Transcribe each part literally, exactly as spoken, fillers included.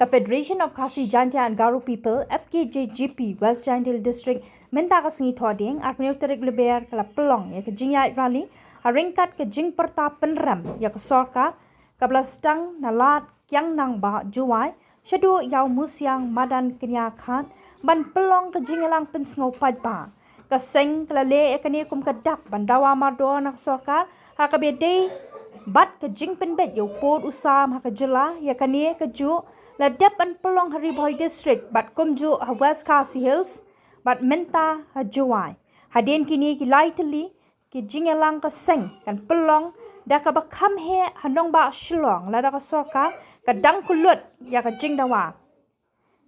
Ka Federation of Khasi Jaintia and Garo People, F K J G P, West Jaintia Hills District, mynta ka sngi Thohdieng, arphew tarik Lber, ka la pynlong ïa ka jingïaid rally ha ryngkat ka jingpyrta pynrem ïa ka sorkar kaba la sdang na Lad Kiang Nangbah Jowai shaduh Ïawmusiang madan Kñiakhat ban pynlong ka jingïalang pynsngew paidbah. Ka seng ka la leh ïa kane kum ka dak ban dawa mardor na ka sorkar ha kaba ïadei bad ka jingpynbeit ïa u pud u sam ha ka jylla. Ïa kane kajuh la dep ban pynlong ha Ri Bhoi District bad kumjuh ha West Khasi Hills bad mynta ha Jowai. Hadien kine ki lai tylli ki jingïalang ka seng kan pynlong da kaba kham heh ha nongbah Shillong lada ka sorkar ka dang kyllut ïa ka jingdawa.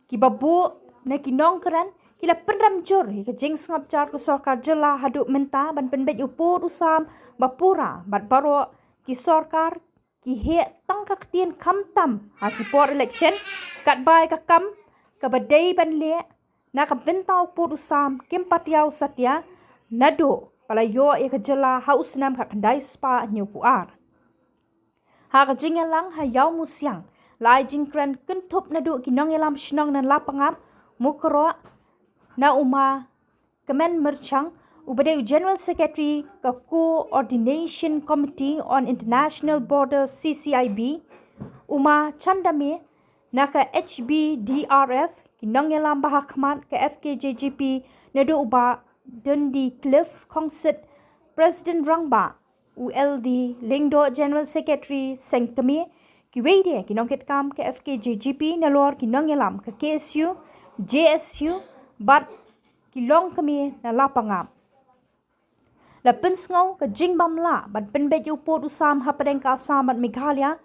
Kiba buh na ki nongkren ki la pynrem jur ïa ka jingsngap jar ka sorkar jylla haduh mynta ban pynbeit u pud u sam ba pura bad baroh ki sorkar ki heh tang ka ktien khamtam ha ki por election katba ïa ka kam kaba dei ban leh na ka bynta u pud u sam kim pat ïaw satia naduh ba la ïoh ïa ka jylla ha u snem khatkhyndai spah hynñiewphew ar. Ha ka jingïalang ha Ïawmusiang la ai jingkren kynthup naduh ki nongïalam shnong na Lapangap, Mukroh, na u Ma Kmen Myrchang uba dei u General Secretary ka Coordination Committee on International Borders, C C I B, u Ma Chandame na ka H B D R F, ki nongïalam ba ha khmat ka F K J G P naduh u Bah Dundee Cliff Khongsit, President Rangbah, u L D Lyngdoh, General Secretary seng kmie, kiwei de ki nongkitkam ka F K J G P nalor ki nongïalam ka K S U, J S U bad ki longkmie na Lapangap. La pynsngew ka jingbym lah ban pynbeit ïa u pud u sam hapdeng ka Assam bad Meghalaya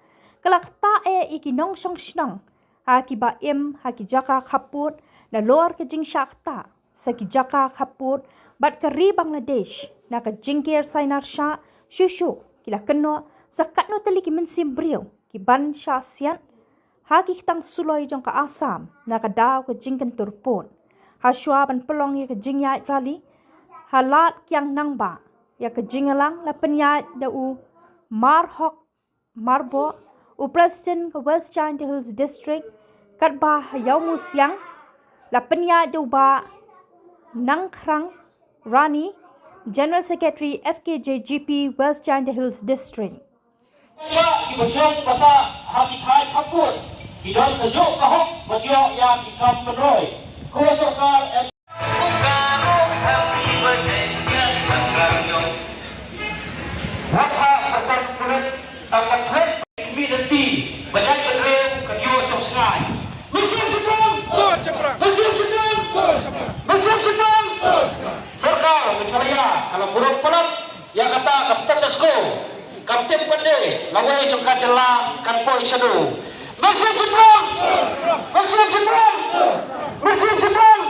ka la ktah eh ïa ki nongshong shnong ha kiba im ha ki jaka khappud nalor ka jingshah ktah sa ki jaka khappud bad ka ri Bangladesh. Na ka jingker sainar shah shuh shuh ki la kynnoh sa katno tylli ki mynsiem briew ki ban shah siat ha ki ktang suloi jong ka Assam na ka daw ka jingkyntur pud. Hashwa ban pynlong ïa ka jingïaid rally ha Lad Kiang Nangbah, ïa ka jingïalang la pynïaid da u Marhok Marboh, u President ka West Jaintia Hills District, katba ha Ïawmusiang la pynïaid da u Bah Nangkhrang Rani, General Secretary F K J G P West Jaintia Hills District. Kiba shong basa ha ki thaiñ khappud ki don kajuh ka hok ban ïoh ïa ki kam pynroi. Ko sorkar em. Wat ha ka kong pulit tang ka thwet kmie lynti ba jait bynriew ka ïoh shong sngai. Mynsiem shipang! Mynsiem shipang! Mynsiem shipang! Sorkar Meghalaya ka la burom palat ïa kata ka status quo. Kam tip pat de lawei jong ka jylla kan poi shaduh. Mynsiem shipang! Mynsiem shipang! Mynsiem shipang!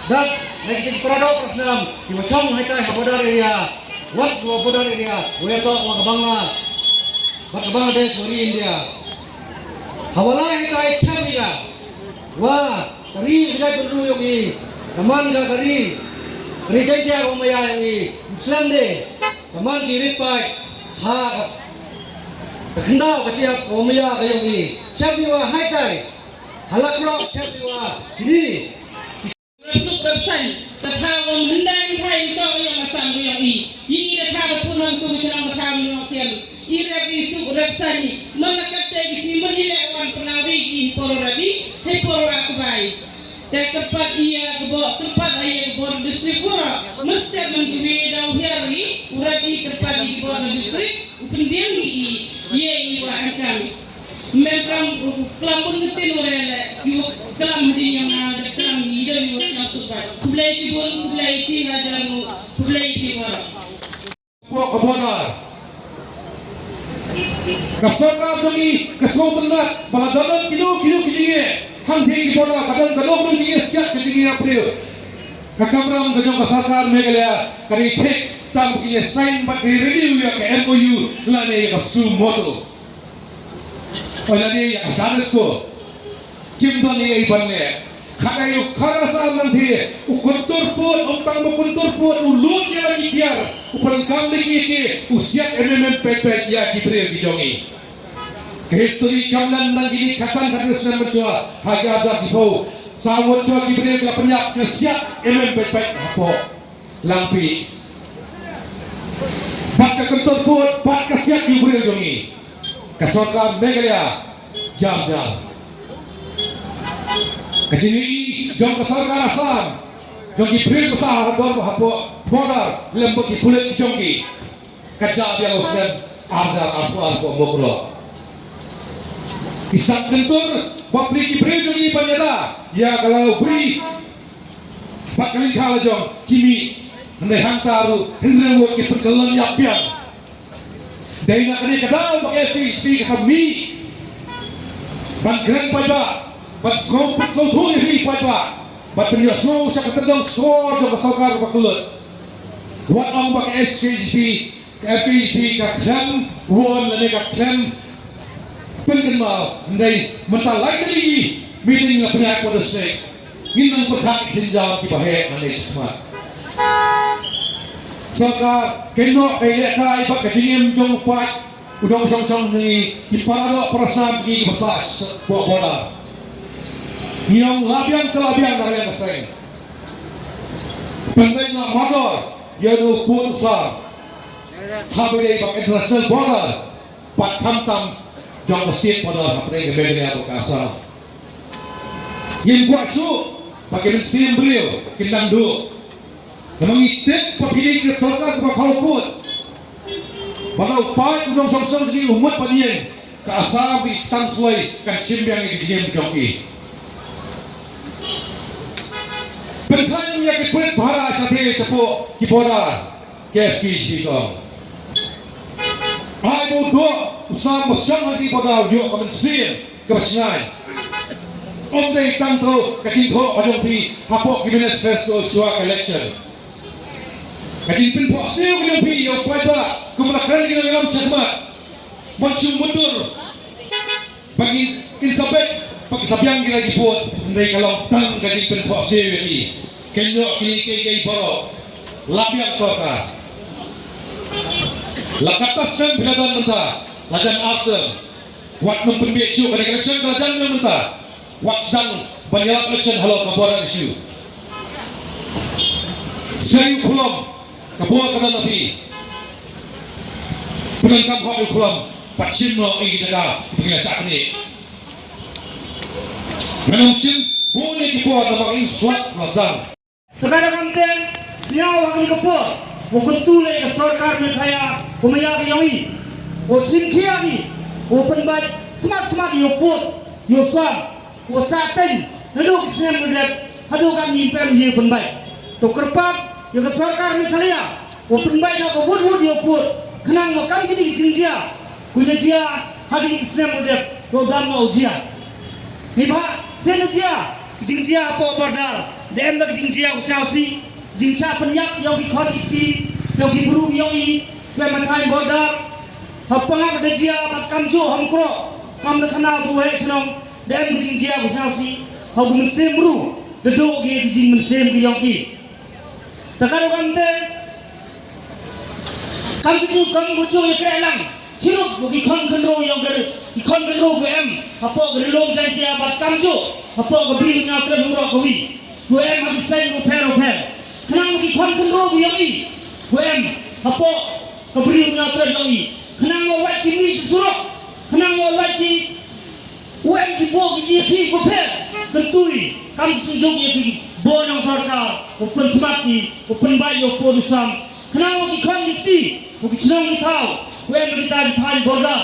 Dak, na ki jingpyrdok prasnam, kiba shong haitai ha border area, wat wa border area, wa ïatoh wa ka Bangla, bad ka Bangladesh, wa ri India. Hawa lai haitai chem ïa, wa ka ri Jaiñtia Bynriew ïong i, ka man ka ka ri, ka ri Jaiñtia wa maya ïong i, slem de, ka man ki rit paid, ha, ka khyndaw ka chiap wa maya ka ïong i, chem ïa wa haitai, ha la krok chem ïa wa, kini. Rep suk rep saiñ, ka thaw wan hyndai hyndai ym toh ïa nga sam ka ïong i. I i da thaw da pun hangtu ka chnong ka thaw ym ïong kian. I rep i suk rep saiñ i. Man la katte ki simen i leh wan pynlaw ri i por rep i, hei por wa kbai. Te kyrpad i ïa ka bor, kyrpad i ïa ka bor district bor. Mester man ki wi da u hiar i, u rep i kyrpad i ka bor district, u pyndiang i i, ïa i wa angkang. Mem kam klam bun ka tin u re le, yu klam di nyang na de klam di de yu sna subat. Khublei chibun, khublei chi hajar nu, khublei di bor. Pok ka border. Ka sorkar jong i, ka sngewtynnat, ba la dang kino kino ki jingeh. Hangtei ki border, ka dang kano kano jingeh siat ka jingeh April. Ka kamram ka jong ka sorkar Meghalaya, ka dei thik tam ki sign bad ki renew ïa ka M O U, lane ïa ka suo motu. Pynlong ïa ka Sunday school. Kim don ei ei ban leh. Kane u Kharasa Mangthi, u kyntur pud, um tang ba kyntur pud, u lut ïa la ki tiar, u pyndonkam ïa ki, u siat em em em peit peit ïa ki briew ki jong ngi. Ka history kam nang nang kine khatsan khathynriew snem mynshuwa, ha ki arhajar shiphew. Sa wut shuwa ki briew ki la pynïap, ki la siat em em peit peit hapoh Langpih. Bad ka kyntur pud, bad ka siat ïa u briew jong ngi. Ka sorkar Meghalaya jar jar. Ka jingïohi jong ka sorkar Assam, jong ki briew basa ha bor hapoh border, lem bad ki pulit jong ki, ka jar biang u snem arhajar arphew arphew Mukroh. Ki san kyntur, bad ki briew jong ngi ban ïada ïa ka lawbri bad ka lyngkha la jong ki mih. Hynrei hangta ruh hynrei wat ki pynkylla ïap biang. Dei na kane ka daw ba ka F K J G P ka sa mih ban kren paidbah, ban sngewthuh ïa ki paidbah, ban pynïohsngew sha ka tyngshop jong ka sorkar ba kyllut. Wat ong ba ka F K J G P, ka F K J G P ka khlem wan lane ka khlem pynkynmaw, hynrei mynta lai tylli ki meeting la pynïaid ha district. Ngin nang pyrkhat ki sienjam kiba heh nangne shakhmat. Sorkar, kynnoh ka ïalehkai bad ka jingim jong u paid u nongshong shnong jong ngi, ki para doh para snam jong ngi kiba sah hapoh border. Ngi ong la biang te la biang na ka liang ka seng. Pynbeit noh mardor ïa u pud u sam haba ïadei bad international border, bad khamtam jong ka state border hapdeng ka Meghalaya bad ka Assam. Ngim kwah shuh ba ki mynsiem briew kin nang duh. Namar ngi tip ba phi dei ka sorkar kaba khawpud. Ba la u paid u nongshong shnong jong ngi u mut ban ïeng, ka Assam, ki tang suwai kan shim biang ïa ki jingim jong ki. Pynkhlaiñ ïa ki pulit pahara shatei shapoh ki border, ka F K J G P ka ong. Ai ba u doh u sam ba shong ha ki border u ïoh ka mynsiem kaba shngaiñ. Ym dei tang ka jingthoh ka jong phi hapoh ki manifesto shuwa ka election. Ka jingpynphohsniew ka jong phi ïa u paidbah, kumba la kren ki nongïalam shakhmat, ban shu mutdur ba ngin sa beit, ba ngin sa biang ki la ki vote, hynrei ka long tang ka jingpynphohsniew ïa ki. Kynnoh kine kiei kiei baroh. La biang sorkar. La katta snem phi la don mynta, la jan ar term. Wat nym pynbiej shuh, kane ka election ka la jan mynta. Wat sdang ban ïalap election halor ka border issue. Sa ïa u khulom, ka bor ka don ha phi. Pyndonkam hok ïa u khulom, pat shim noh ïa ki jaka ba phi la shah knieh. Ngan ym shim bun ïa ki bor namar ïa u swat la sdang. Te ka dei kamte, sngewbha ha kane ka por, u kyntu leh ïa ka sorkar Meghalaya, u mayor ka ïong i, u shim khia ki, u pynbeit smat smat ïa u pud, ïa u swamp, u sah teiñ, naduh ki snem ba dep, haduh katne pyrshah ïa u pynbeit. To kyrpad ïa ka sorkar Meghalaya, u pynbeit noh ka wut wut ïa u pud, khnang ba kam kine ki jingjia, ki la jia ha kine ki snem ba dep, to dam noh u jia. Neibhah shisien la jia ki jingjia hapoh border, da em da ki jingjia ki sngewsih, jingshah pynïap ïa ki khun ki kti, ïa ki bru ïong i, ki em ha thaiñ border. Ha Pangap da jia bad kamjooh ha Mukroh, kam da khana u heh shnong, da em ki jingjia ki sngewsih, ha u mynsiem bru, da duh ki jingmynsiem ki ïong ki. Te ka ruh kamte, kam ka juh, kam ka juh ïa ka lang. Chirup ba ki khun khynroo ïong ki, ki khun khynroo ki em hapoh ka Ri Lum Jaiñtia bad kamjooh hapoh ka Bri u Hynñiewtrep Hynroh kawi, ki em ha ki seng bapher bapher. Khnang ba ki khun khynroo ki ïong i ki em hapoh ka Bri u Hynñiewtrep ïong i. Khnang ba wat ki mih ki surok, khnang ba wat ki u em ki bor ki jingïakhih bapher. Kyntu i, kam ki synjuk ïa ki bor jong sorkar, u pynsmat ki, u pynbeit ïa u pud u swamp. Khnang ba ki khun ki kti, ba ki chnong ki thaw, u em kita ki thaiñ border,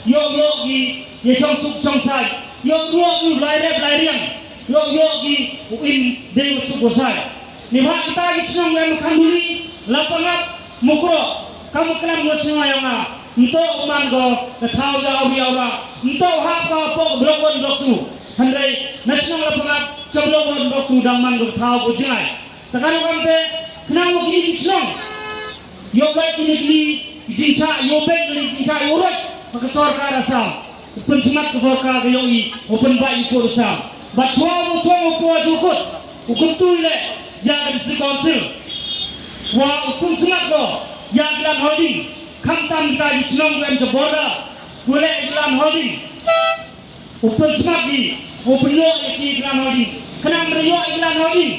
ïoh ïoh ki ïa shong suk shong sait, ïoh ïoh ki u lai rep lai riang, ïoh ïoh ki u im dei u suk u sait. Neibhah kita ki chnong u em Khanduli, Lapangap, Mukroh, kam u klam u thnga ïong nga, nto u man ko ka thaw da u ïa u ra, nto ha ka pok blok wan blok tu. Hynrei na chnong Lapangap, cha blok wan blok tu dang man ko ka thaw ko jingai. Te ka ruh kamte, khnang ba kine ki chnong ïoh beit kine kine ki jingshah, ïoh beit kine ki jingshah, ïoh roi ha ka sorkar Assam. U pynsmat ka sorkar ka ïohi u pynbeit ïa u por u sam. Bad shuwa u shuwa u por u kut u kut tu leh ïa ka District Council. Wa u pynsmat ko ïa ki land holding. Khamtam kita ki shnong ki em ka border. U leh ki land holding. U pynsmat ki u pynïoh ïa ki land holding. Khnang ba ïoh ïa ki land holding.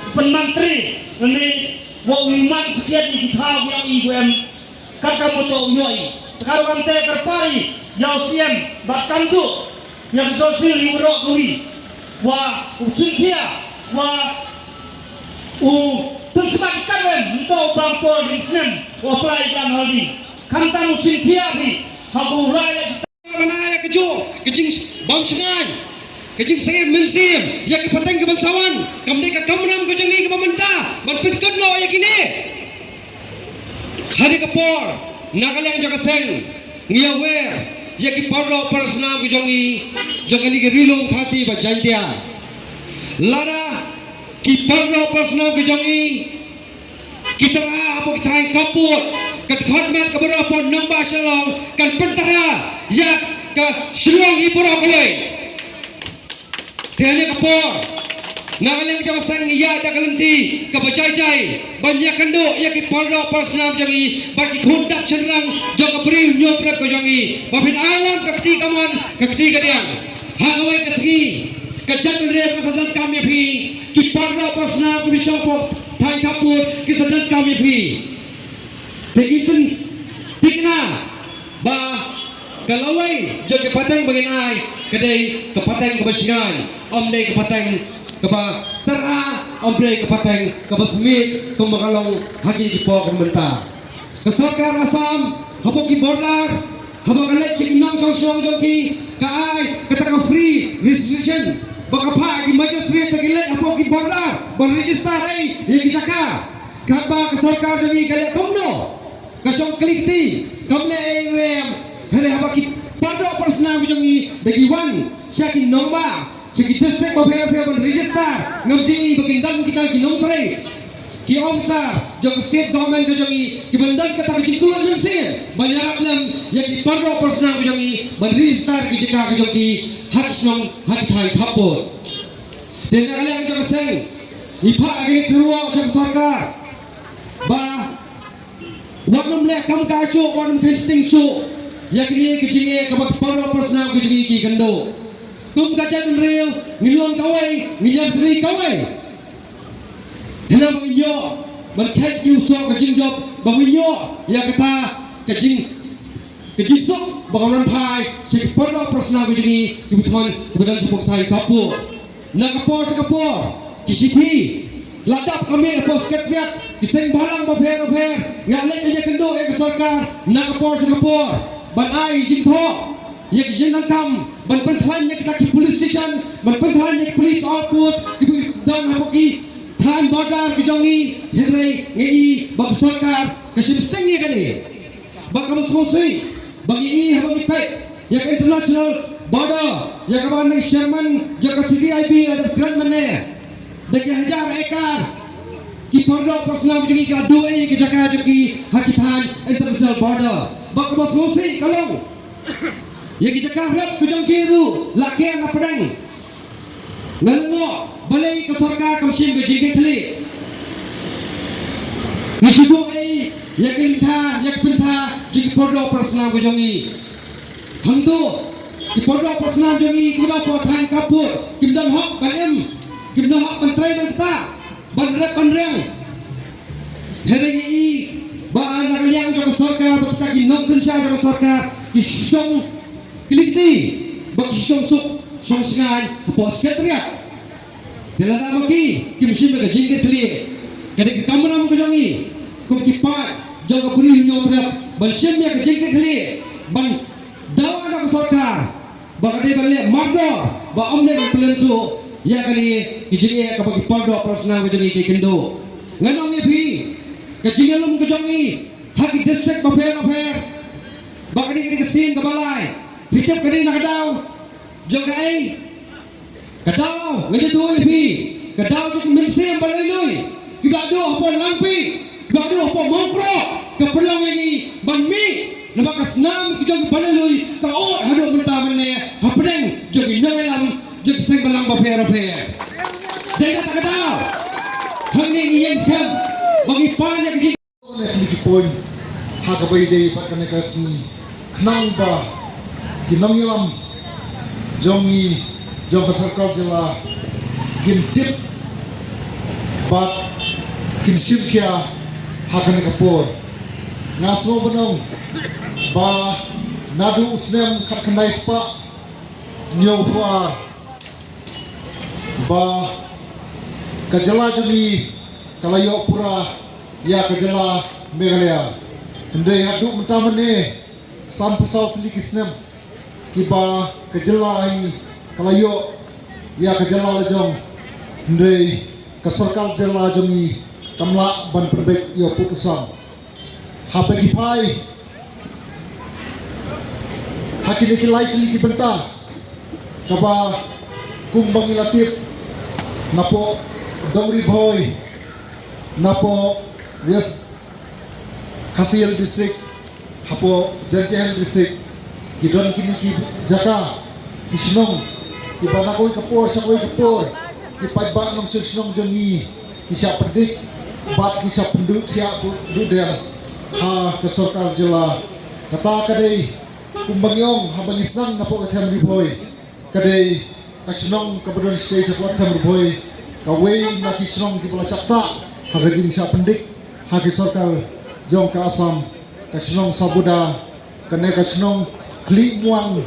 U pynmantri lane wa u man siat ïa ki thaw ki ïohi u em. Katta muto u ïohi. Te ka ruh kamte kyrpad ïa u C M bad kam tu ïa ka Council ïa u rok u hi. Wa u chynthia wa u pynsmat ka wen muto u bang por ri snem u apply ïa ka holding. Khamtam u chynthia hi ha u rai le. Ka na ïa ka ju ka jing bam shngain. Ka jingsngem mynsiem ïa ki pateng ki ban sa wan. Kam dei ka kamram ka jong ngi kaba mynta ban pynkut noh ïa kine. Ha kane ka por na ka liang jong ka seng ngi ïawer ïa ki paralok parasnam ka jong ngi jong kane ka Ri Lum Khasi bad Jaintia. Lada ki paralok parasnam ka jong ngi ki tyrha hapoh ki thaiñ khappud, ka dkhot met kaba rah hapoh nongbah Shillong kan pyntyrha ïa ka Shillong hi baroh kawei. Te ha kane ka por na ka liang jong ka seng ngi ïaid da ka lynti kaba jai jai ban ïakynduh ïa ki paralok parasnam jong ngi bad ki khun dap shynrang jong ka Bri Hynñiewtrep ka jong ngi. Ba phin ai lang ka kti kamon ka kti kadiang. Ha kawei ka sngi ka jaitbynriew ka sa donkam ïa phi. Ki paralok parasnam ki bishop thaiñ khappud ki sa donkam ïa phi. Te ki pynthikna ba ka lawei jong ka pateng ba ngin ai ka dei ka pateng kaba shngaiñ, ym dei ka pateng kaba tyrha, ym dei ka pateng kaba smiej kumba ka long ha ki ki por ka mynta. Ka sorkar Assam hapoh ki border haba ka leit sha ki nongshong shnong jong ki ka ai kata ka free registration ba ka phah ki magistrate ba ki leit hapoh ki border ban register ei ïa ki jaka. Katba ka sorkar jong ngi ka leh kumno? Ka shong klik ti kam leh ei ruh em. Hynrei haba ki paralok parasnam jong ngi da ki wan sha ki nongbah sha ki district bapher bapher ban register ngam ju i ba kin don kita ki nongtrei ki officer jong ka state government ka jong ngi ki ban don kata ka jingkyllut mynsiem ban ïarap lem ïa ki paralok parasnam ka jong ngi ban register ki jaka ka jong ki ha ki shnong ha ki thaiñ khappud. Te na ka liang jong ka seng ngi phah kane ka ruh sha ka sorkar ba wat nym leh kam ka shuh, wat nym kheiñ sting shuh ïa kane ka jingeh kaba ki paralok parasnam ka jong ngi ki kynduh. Kum ka jaitbynriew ngin long kawei, ngin ïatrei kawei. Khnang ba ngin ïoh ban khet ïa u soh ka jingjop, ba ngin ïoh ïa kata ka jing ka jingsuk ba ka wan phai sha ki paralok parasnam ka jong ngi kiba thon kiba don shapoh ka thaiñ khappud. Na ka por sha ka por ki shithi la dap ka mih hapoh Secretariat ki seng bhalang bapher bapher. Nga leit ïakynduh ïa ka sorkar na ka por sha ka por ban ai jingthoh ïa ki jingdonkam ban pynkhlaiñ ïa kita ki police station, ban pynkhlaiñ ïa ki police outpost kiba don hapoh ki thaiñ border ki jong ngi. Hynrei ngi i ba ka sorkar ka shim sting ïa kane. Ba ka sngewsih ba ngi i haba ngi peit ïa ka international border ïa kaba na ka chairman jong ka C C I B la dep kren mynne da ki hajar ekar. Ki paralok parasnam jong ngi ka duh ei ïa ka jaka jong ki ha ki thaiñ international border. Ba ka sngewsih ka long ïa ki jaka rep ka jong ki ruh la ker na pdeng. Nga lyngngoh balei ka sorkar kam shim ka jingkitkhlieh. Ngi shu duh ei ïa ka lyntha ïa ka pynthor jong ki paralok parasnam ka jong ngi. Hangto ki paralok parasnam jong ngi kim don por thaiñ khappud, kim don hok ban im, kim don hok ban trei ban ktah, ban rep ban riang. Hynrei ngi i ba na ka liang jong ka sorkar, ba kita ki nongsynshar jong ka sorkar ki shong klik ti ba ki shong suk shong shngaiñ hapoh Secretariat. Te lada ma ki kim shim ïa ka jingkitkhlieh, ka dei ka kamram ka jong ngi kum ki paid jong ka Bri Hynñiewtrep ban shim ïa ka jingkitkhlieh, ban dawa da ka sorkar ba ka dei ban leh mardor ba ym dei ban pynlyngngoh ïa kane ki jingeh kaba ki paralok parasnam ka jong ngi ki kynduh. Ngan ong ïa phi ka jingïalum ka jong ngi ha ki district bapher bapher ba kane ka dei ka sien kaba lai. Phi tip ka dei na ka daw jong kaei? Ka daw, nga ïathuh ïa phi, ka daw jong ka mynsiem ba lui lui. Kiba duh hapoh Langpih, kiba duh hapoh Mawkroh, ka pynlong ïa ngi ban mih. Namar ka snam ka jong ka ba lui lui ka ud haduh mynta mynne. jong ki nongïalam jong ki seng bhalang bapher bapher. Dei na kata ka daw hangne ngi ïeng sngewbha ba ngi pan ïa ki, ne ki point ha kaba ïadei bad kane ka sngi, khnang ba ki nongïalam jong ngi, jong ka sorkar jylla, kin tip bad kin shim khia ha kane ka por. Nga sngew ban ong ba naduh u snem khatkhyndai spah hynñiewphew ar ba ka jylla jong ngi ka la ïoh pura ïa ka jylla Meghalaya. Hynrei haduh mynta mynne, sanphew saw tylli ki snem kiba ka jylla hi ka la ïoh ïa ka jylla la jong, hynrei ka sorkar jylla jong ngi kam lah ban pynbeit ïa u pud u sam. Haba ngi phai ha kine ki lai tylli ki bynta, kaba kumba ngi la tip, napoh Dong Ri Bhoi, napoh West Khasi Hills District, hapoh Jaintia Hills District, ki don kine ki jaka, ki shnong kiba na kawei ka por sha kawei ka por ki paidbah nongshong shnong jong ngi ki shah pyndik bad ki shah pynduh thiah duh dieng ha ka sorkar jylla. Kata ka dei kumba ngi ong, haba ngi sdang napoh ka Them Ri Bhoi, ka dei ka shnong kaba don shisha shapoh Them Ri Bhoi, kawei na ki shnong kiba la shah ktah ha ka jingshah pyndik ha ki sorkar jong ka Assam, ka shnong Sabuda, kane ka shnong Khliehmuang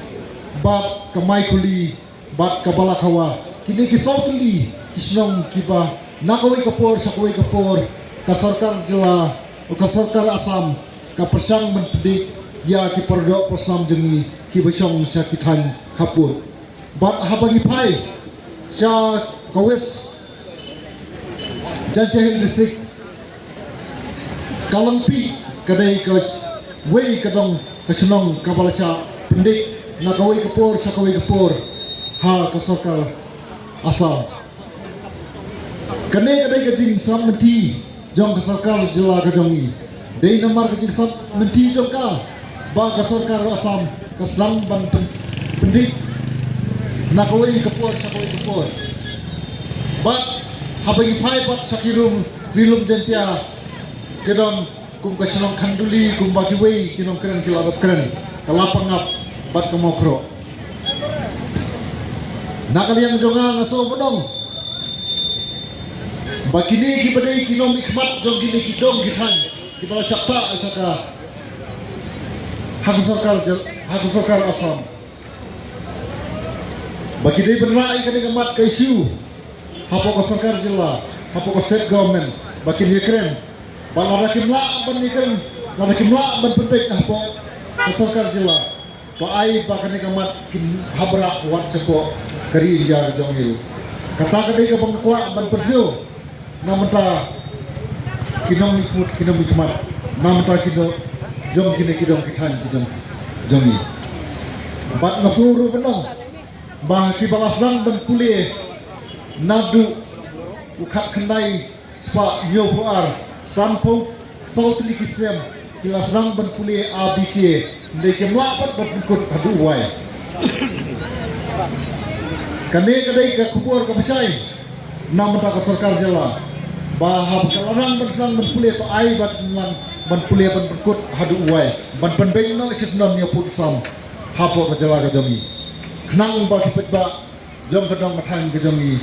bad ka Maikhuli bad ka Balakhawa. Kine ki saw tylli ki shnong kiba na kawei ka por sha kawei ka por ka sorkar jylla, ka sorkar Assam ka pyrshang ban pyndik ïa ki paradoh parasam jong ngi kiba shong sha ki thaiñ khappud. Bad haba ngi phai sha ka West Jaintia Hills District, ka Langpih ka dei kawei ka dong ka shnong kaba la shah pyndik na kawei ka por sha kawei ka por ha ka sorkar Assam. Kane ka dei ka jingsngewlynti jong ka sorkar jylla ka jong ngi. Dei namar ka jingsngewlynti jong ka ba ka sorkar Assam ka sdang ban pyn-, pyndik na kawei ka por sha kawei ka por. Bad haba ngi phai bad sha ki ri lum, ri lum Jaintia, ki don kum ka shnong Khanduli, kumba kiwei ki nongkren ki la dep kren, ka Lapangap bad ka Mawkhroh. Na ka liang jong nga, nga sngew ban ong ba kine kiba dei ki nongmihkhmat jong kine ki dong ki thaiñ kiba la shah ktah sha ka, ha ka sorkar jyl-, ha ka sorkar Assam, ba ki dei ban rah ïa kane ka mat ka issue hapoh ka sorkar jylla, hapoh ka state government, ba kin ïakren. Ba lada kim lah ban ïakren, lada kim lah ban pynbeit hapoh ka sorkar jylla, to ai ba kane ka mat kin hap rah wat shapoh ka ri India ka jong ngi ruh. Kata ka dei kaba nga kwah ban pynsngew na bynta ki nongmihkhmat, ki nongmihkhmat, na bynta ki nong jong kine ki dong ki thaiñ ki jong, jong ngi. Bad nga sngew ruh ban ong ba kiba la sdang ban pule naduh u khatkhyndai spah hynñiewphew ar, sanphew saw tylli ki snem ki la sdang ban pule A B K, hynrei kim lah pat ban pynkut haduh wai. Kane ka dei ka khubor kaba shai na bynta ka sorkar jylla, ba haba ka la nang ban sdang ban pule, to ai ba kin nang ban pule ban pynkut haduh wai, ban pynbeit noh shisyndon ïa u pud u sam hapoh ka jylla ka jong ngi, khnang ba ki paidbah jong ka dong ka thaiñ ka jong ngi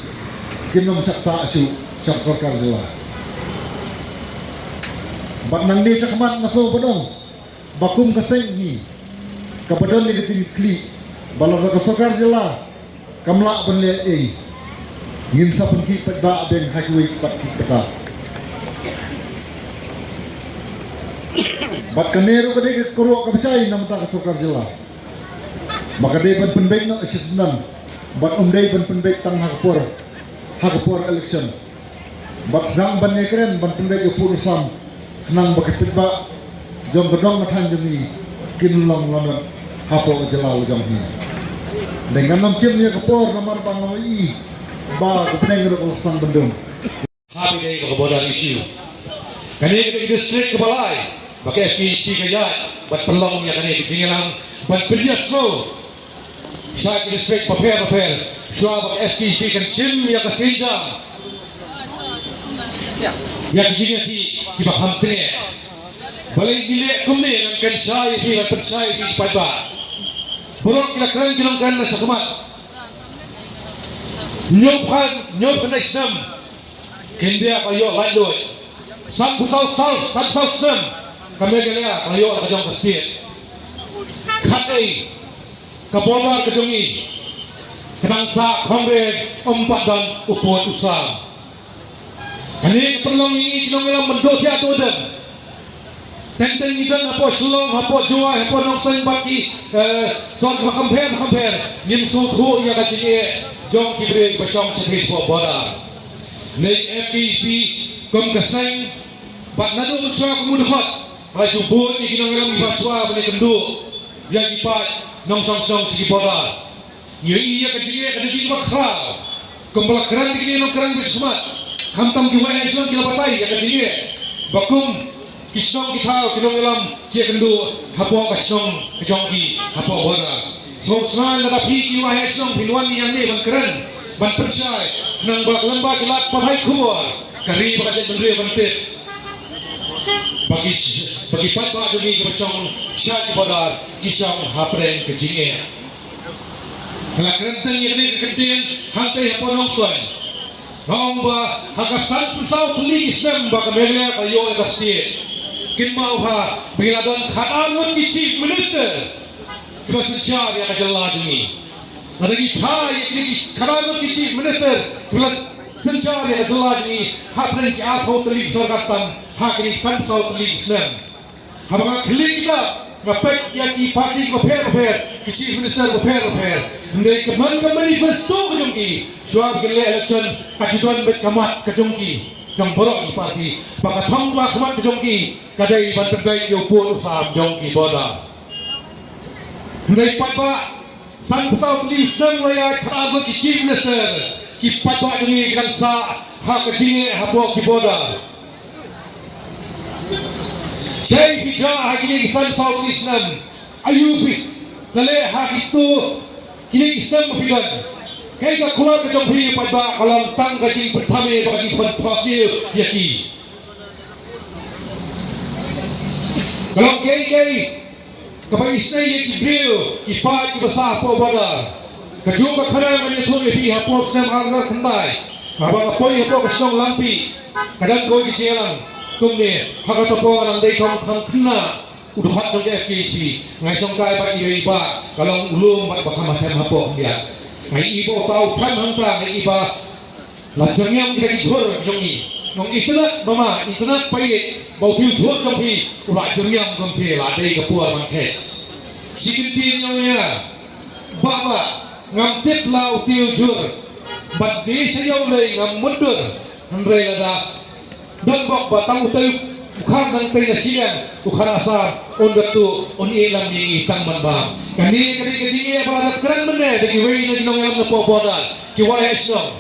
kin ym shah ktah shuh sha ka sorkar jylla. Bad nangne shakhmat nga sngew ban ong ba kum ka seng hi, kaba don ïa ka jingkylli ba lada ka sorkar jylla kam lah ban leh ei, ngin sa pynkhih paidbah biang ha kiwei pat ki paidbah. Bad kane ruh ka dei ka kyrwoh kaba shai na bynta ka sorkar jylla, ba ka dei ban pynbeit noh shisyndon, bad ym dei ban pynbeit tang ha ka por, ha ka por election. Bad sdang ban ïakren ban pynbeit ïa u pud u sam, khnang ba ki paidbah jong ka dong ka thaiñ jong ngi kin long lanot hapoh ka jylla la jong ngi. Dei ngan ym shim ïa ka por namar ba nga ïohi ba ka bneng ruh ka la sdang ban dum. Ha kane ka border issue, kane ka dei ka district kaba lai ba ka F K J C ka ïaid bad pynlong ïa kane ka jingïalang ban pynïasyriem Sha ki district bapher bapher, shuwa ba ka F K J P kan shim ïa ka sienjam ïa ki jingïakhih kiba kham tneh. Balei ngi leh kumne? Ngan kren shai ïa phi, ngan pynshai ïa phi ki paidbah. Baroh ki la kren ki nongkren na shakhmat. Hynñiewphew, hynñiewphew khyndai snem ka India ka ïoh laitluid. Sanphew saw, saw, sanphew saw snem ka Meghalaya ka ïoh ka jong ka state. Khatvei ka border ka jong ngi ka dang sah khongryngkat, ym pat don u pud u sam. Kane ka pynlong ïa ngi ki nongïalam ban duh thiah duh dem. Teng teng ngi don hapoh Shillong, hapoh Jowai, hapoh Nongstoiñ bad ki, eh, sor ba kham pher kham pher. Ngim sngewthuh ïa ka jingeh jong ki briew ba shong shatei shapoh border. Ngi F K J P kum ka seng bad naduh mynshuwa kum u dkhot, ba la ju bud ïa ki nongïalam kiba shuwa ban ïakynduh ïa ki paid nongshong shnong sha ki border. Ngi ïohi ïa ka jingeh ka jong ki kaba khraw. Kumba la kren da kine ki nongkren ba shakhmat, khamtam ki wahiar shnong ki la batai ïa ka jingeh ba kum ki shnong ki thaw ki nongïalam ki ïakynduh hapoh ka shnong ka jong ki hapoh border. Sngewsynei lada phi ki wahiar shnong phin wan ïa ngi ban kren, ban pynshai, khnang ba lem bad ki lad pathai khubor ka ri bad ka jaitbynriew ban tip ba ki, ba ki paidbah jong ngi kiba shong sha ki border ki shong hapdeng ka jingeh. Nga la kren teng ïa kane ka kyntien hangtei hapoh Nongstoiñ. Nga ong ba ha ka sanphew saw tylli ki snem ba ka Meghalaya ka ïoh ïa ka state, kin mih bha ba ngi la don khatar ngut ki chief minister kiba synshar ïa ka jylla jong ngi. Lada ngi phai ïa kine ki khatar ngut ki chief minister kiba la synshar ïa ka jylla jong ngi hapdeng ki arphew tylli ki sorkar tam ha kine ki sanphew saw tylli ki snem. Haba nga kylli kita, nga peit ïa ki party bapher bapher, ki chief minister bapher bapher. Hynrei ka man ka manifesto ka jong ki, shuwa ba kin leh election, ka ju don beit ka mat ka jong ki, jong baroh ki party. Ba ka thong ba ka mat ka jong ki ka dei ban pynbeit ïa u pud u sam jong ki border. Hynrei paidbah, sanphew saw tylli snem la ïaid khatar ngut ki chief minister, ki paidbah jong ngi ki dang sah ha ka jingeh hapoh ki border. Shaei phi jah ha kine ki sanphew saw tylli snem? Aïu phi la leh ha kito kine ki snem ba phi don? Kaei ka kular ka jong phi paidbah? Ka long tang ka jingpynthame bad ka jingpynphohsniew ïa ki. Ka long kaei kaei kaba isynei ïa ki briew, ki paid kiba sah hapoh border. Kajuh ka khana ngan ïathuh ïa phi, hapoh snem ar hajar khyndai, haba nga poi hapoh ka shnong Langpih, ka don kawei ka jingïalang kumne. Ha kata ka por nga dang dei kham, kham khynnah u dkhot jong ka F K J P. Nga shongkai bad iwei i bah, ka long u lum bad ba kham ha them hapoh khyndiat. Nga ïohi ba uta u them hangta, nga ïohi ba la jyrngiam kita ki jhur jong ngi. Nga ong, itynnad mama, itynnad paieit, ba uto u jhur jong phi u la jyrngiam kumte, la dei ka por ban kheit. Shi kyntien nga ong ïa bah, bah, ngam tip la uto u jhur, bad dei sha ïew lei ngam mutdur. Hynrei lada don bok ba tang utai u khar nangtei na shiliang, u khar Assam, un da tuh, un ïalam ïa ngi tang ban bam. Kane ka dei ka jingeh ba la dep kren mynne da kiwei na ki nongïalam na poh border, ki wahiar shnong.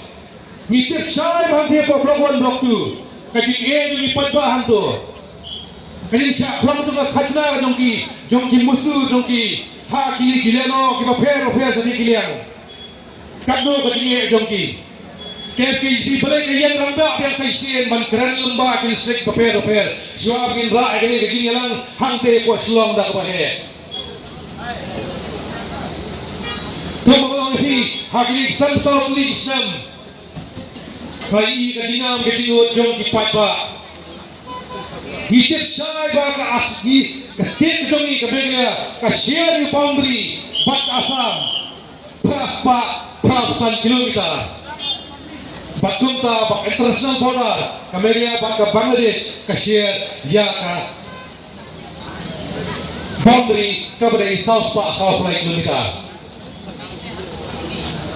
Ngi tip shai ba hangtei hapoh Block One, Block Two, ka jingeh jong ki paidbah hangto, ka jingshah khlong jong ka khajna ka jong ki, jong ki musu jong ki, ha kine ki lehnoh kiba pher bapher sha kine ki liang. Katno ka jingeh jong ki. Ka F K J P balei ka ïeng rangbah biang sa shisien ban kren lyngba ki district bapher bapher, shuwa ba ngin rah ïa kane ka jingïalang hangtei hapoh Shillong da kaba heh. Kumba nga ong ïa phi, ha kine ki san saw tylli ki snem, ka i ka jingngam ka jingud jong ki paidbah. Ngi tip shai ba ka As-, ngi, ka state ka jong ngi ka Meghalaya ka share boundary bad ka Assam phra spah phra phew san kilometer. Bad kumta ba international border ka Meghalaya bad ka Bangladesh ka share ïa ka boundary kaba dei saw spah saw phew lai kilometer.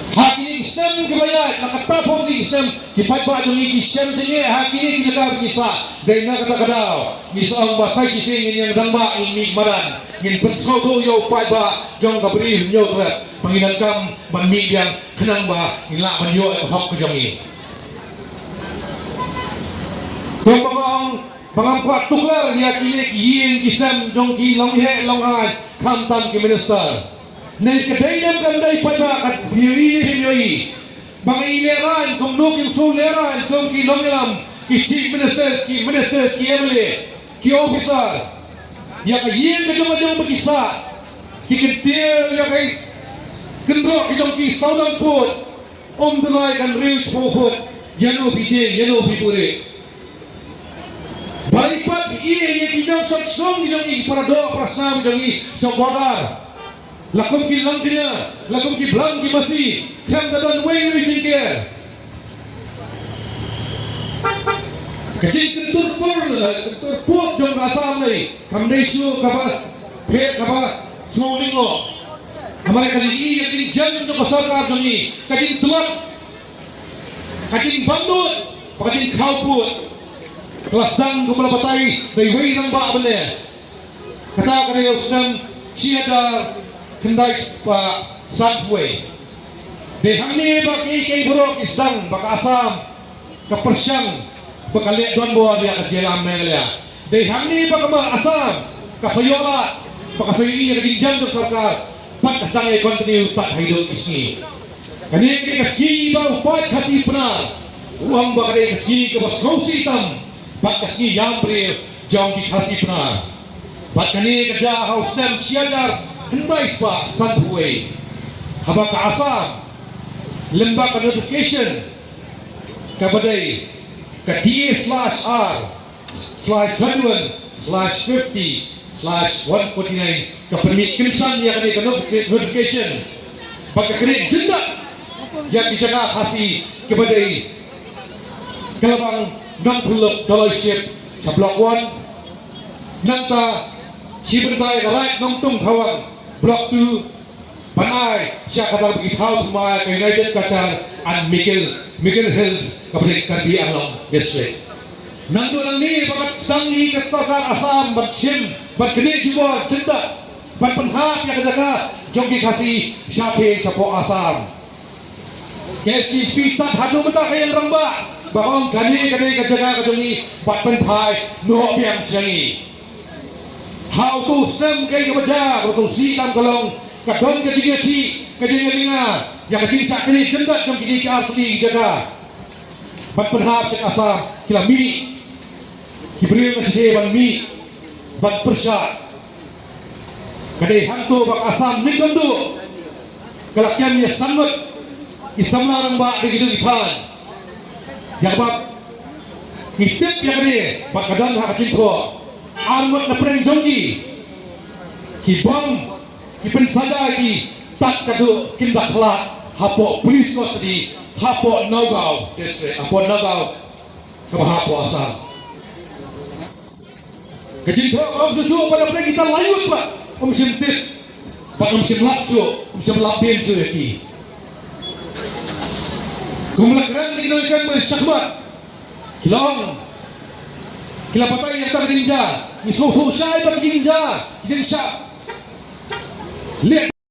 Ha kine ki snem kiba ïaid, la ka ta phew tylli ki snem, ki paidbah jong ngi ki shem jingeh ha kine ki jaka ba ki sah. Dei na kata ka daw ngi sa ong ba sa shisien ngin ïeng rangbah, ngin mih madan, ngin pynsngewthuh ïa u paidbah jong ka Bri Hynñiewtrep ba ngin donkam ban mih biang khnang ba ngin lah ban ïoh ïa ka hok ka jong ngi. Kumba nga ong, ba ngam kwah tuklar ïa kine ki ïing ki sem jong ki longheh longhaiñ, khamtam ki minister. Nang ka dei ne kam dei pat ba ka phi ïohi ne phim ïohi. Ba ngi lehraiñ kumno kim shu lehraiñ kum ki nongïalam, ki chief ministers, ki ministers, ki M L A, ki officer. Ïa ka ïing ka jong ka jong ba ki sah, ki kyntiew ïa ka kynroh ka jong ki sawdong pud. Ym dei kan riew shu pud. Ïano phi tieng, ïano phi pure. Bad i pat i ïa ki nongshong shnong jong i, para doh para snam jong i sha border. La kum ki langknia, la kum ki blang ki masi, khlem da don wei wei jingker. Ka jingkyntur pud, kyntur pud jong ka Assam nei kam dei shuh kaba phet kaba sngewlyngngoh. Namar ka jingïeit ka jingjam jong ka sorkar jong i, ka jingtlot, ka jingbam nud, ka jingkhaw pud. Ka la sdang kum la batai da iwei i rangbah ba ne. Kata ka dei u snem shi hajar khyndai spah sanphew wei. Dei hangne ba kiei kiei baroh ki sdang ba ka Assam ka pyrshang ba ka leh donbor ïa ka jylla Meghalaya. Dei hangne ba ka Assam ka sa ïoh lad, ba ka sa ïohi ïa ka jingjam jong sorkar, bad ka sdang ïa continue tad haduh ki sngi. Kane ka dei ka sngi ba u paid Khasi Pnar u ong ba ka dei ka sngi kaba sngewsih tam bad ka sngi ïam briew jong ki Khasi Pnar. Bad kane ka jia ha u snem shi hajar khyndai spah sanphew wei. Haba ka Assam lem bad ka notification kaba dei ka D A slash R slash twenty-one slash fifty slash one forty-nine, ka pynmih kynsan ïa kane ka notifi-, notification. Bad ka kren jyndat ïa ki jaka Khasi kiba dei ka Labang Nongpynlup Doloi Ship sha Block One. Nangta shi bynta ïa ka Raid Nongtung Thawang Block Two. Ban ai sha kata ka bynta thymmai ka United Cachar and Mikir, Mikir Hills kaba dei Karbi Anglong District. Nangta nangne ba ka sdang hi ka sorkar Assam ban shim, ban knieh jubor jyndat, ban pynhap ïa ka jaka jong ki Khasi sha phi shapoh Assam. Ka S T P tad haduh mynta ka ïeng rangbah ba ka ong kane ka dei ka jaka ka jong ngi, bad pynphai noh biang sha ngi. Ha uto u snem kaei kaba jia, kaba sngewsih tam ka long, ka don ka jingïakhih, ka jingïalinga ïa ka jingshah knieh jyndat jong kine ki artylli ki jaka. Bad pynhap sha ka Assam, ki la mih ki briew na shisha ban mih, ban pyrshah. Ka dei hangto ba ka Assam mynta ka la kem ïa san ngut ki samla rangbah da ki duh ki thaiñ. Ïa kaba ngi tip ïa kane, bad ka don ha ka jingthoh. Ar ngut na pdeng jong ki, ki bom, ki pynsaja ïa ki tad ka duh kin da khlad hapoh police custody hapoh Nagaon District, hapoh Nagaon kaba hapoh Assam. Ka jingthoh ka ong shuh shuh ba na pdeng kita la ïoh ba ym shym tip, ba ym shym lap shuh, ym shym lap bien shuh ïa ki. Kum la kren ki nongïakhun ba shakhmat, ki la ong, ki la batai ïa ka jingjia, ngi sngewthuh shai ba ka jingjia, ka jingshah leh